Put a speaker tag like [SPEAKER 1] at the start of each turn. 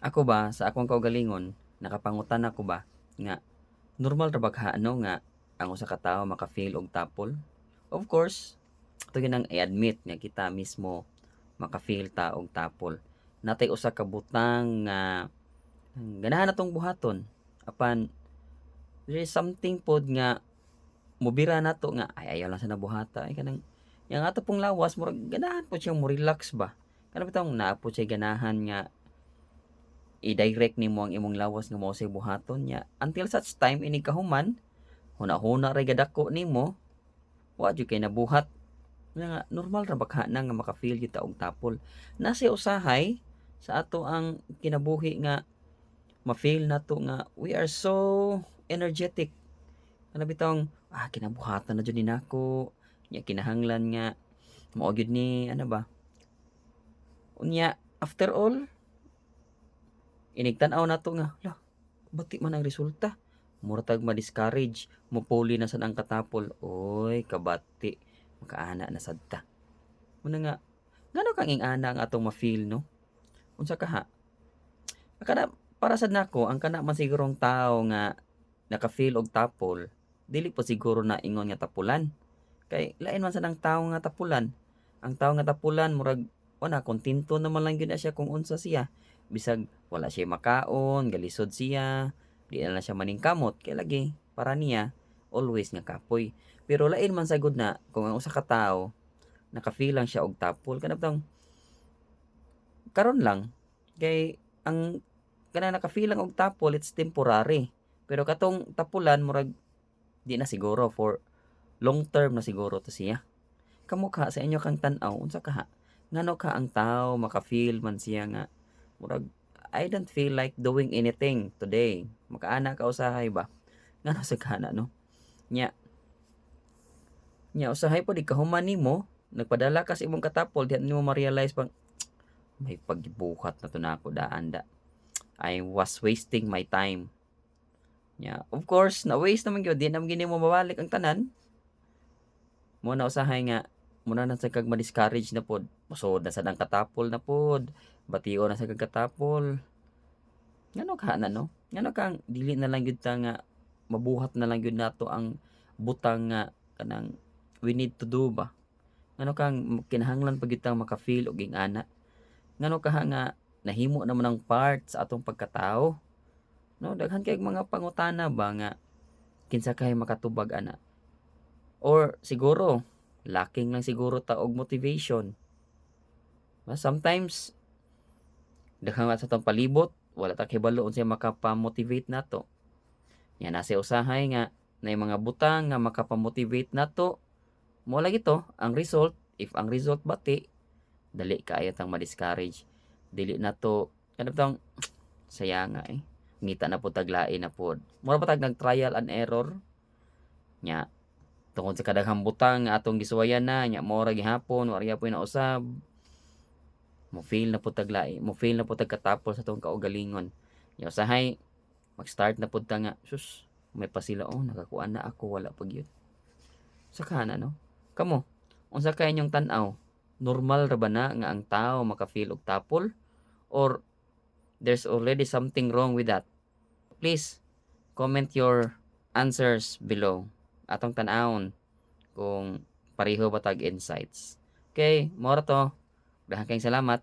[SPEAKER 1] Ako ba, sa akong kaugalingon, nakapangutan ako ba nga normal ra ba ka ano nga ang usa ka tawo maka-feel og tapol? Of course, ato gyud nang i-admit nga kita mismo maka-feel ta og tapol. Natay usa ka butang nga ganahan natong buhaton apan there is something pod nga mobira nato nga ay, ayaw lang sa nabuhata ay kanang yang ato pong lawas murag ganahan po siyang mo relax ba. Kana bitawng naa po siya ganahan nga i-direct nimo ang imong lawas nga mao say buhaton niya until such time inig kahuman, huna-huna ra gadako nimo, wa jud kay nabuhat. Nga normal ra ba ka na nga maka-feel gyud ta og tapol? Nasa usahay sa ato ang kinabuhi nga ma-feel nato nga we are so energetic, kana bitawng kinabuhatan na jud ni nako nya, kinahanglan nga mao gyud ni ano ba. Unya after all, inig tan-aw nato nga lah, bati man ang resulta, mura tag ma-discourage, mopuli na sad ang katapol. Oy, kabati makaana na sad ta. Muna nga ngano kang ing-ana ang atong ma-feel, no? Unsa kaha kana? Para sad nako, ang kana man sigurong tawo nga naka-feel og tapol, dili po siguro na ingon nga tapulan, kay lain man sad ang tawo nga tapulan. Ang tawo nga tapulan, murag wala, kontento naman lang gyud na siya kung unsa siya, bisag wala siya makaon, galisod siya, di na lang siya maningkamot kay lagi para niya always nga kapoy. Pero lain man sagud na kung ang usa ka tawo naka-feel lang siya og tapol, kana bitawng karon lang, kay ang kana naka-feel lang og tapol, it's temporary. Pero katong tapulan, murag di na siguro, for long term na siguro to siya. Kamo ka, sa inyo kang tan-aw, unsa kaha? Ngano ka ang tao maka-feel man siya nga murag "I don't feel like doing anything today"? Makaana ka usahay ba? Ngano sa kana, no? Nya nya usahay po di kahuman nimo, nagpadala ka sa imong katapol, di nimo ma-realize pang may pagbuhat na to nako daan da. I was wasting my time. Nya, of course, na waste naman gyud, di naman gyud nimo mabalik ang tanan. Mo na usahay nga muna na sa kag ma-discourage na pod. Musod na sad ang katapol na pod. Batio na sa kag katapol. Ngano ka na, no? Ngano kang dili na lang gyud ta nga mabuhat na lang gyud nato ang butang nga kanang we need to do ba? Ngano kang kinahanglan pa gyud tang maka-feel og ingana? Ngano kaha nga nahimo naman ang part sa atong pagkatao? No, daghan kay mga pangutana ba nga kinsa kay makatubag ana? Or siguro lacking lang siguro ta og motivation. Ba, sometimes daghan sa atong palibot, wala ta kahibalo unsay makapa-motivate nato. Nya nasa usahay nga nay mga butang nga makapa-motivate nato. Mo lagi to ang result. If ang result bati, dali kaayo tang ma-discourage. Dili nato kana bitong saya nga eh. Ngita na po taglain na pod. Mura pa tag nag trial and error. Nya tungod sa kadaghang butang nga atong gisuwayan na nya, mo ra gihapon wa ra gyapon na usab. Mo feel na pud taglain, mo feel na pud tag katapol sa atong kaugalingon. Nya usahay mag-start na pud ta nga sus, may pa sila, oh, nakakuan na ako, wala pa gyud. Sa kana, no? Kamo, unsa kay inyong tan-aw? Normal ra ba na nga ang tao maka-feel og tapol or there's already something wrong with that? Please comment your answers below. Atong tan-awon kung pareho ba tag insights. Okay, mao ra to. Daghang kayong salamat.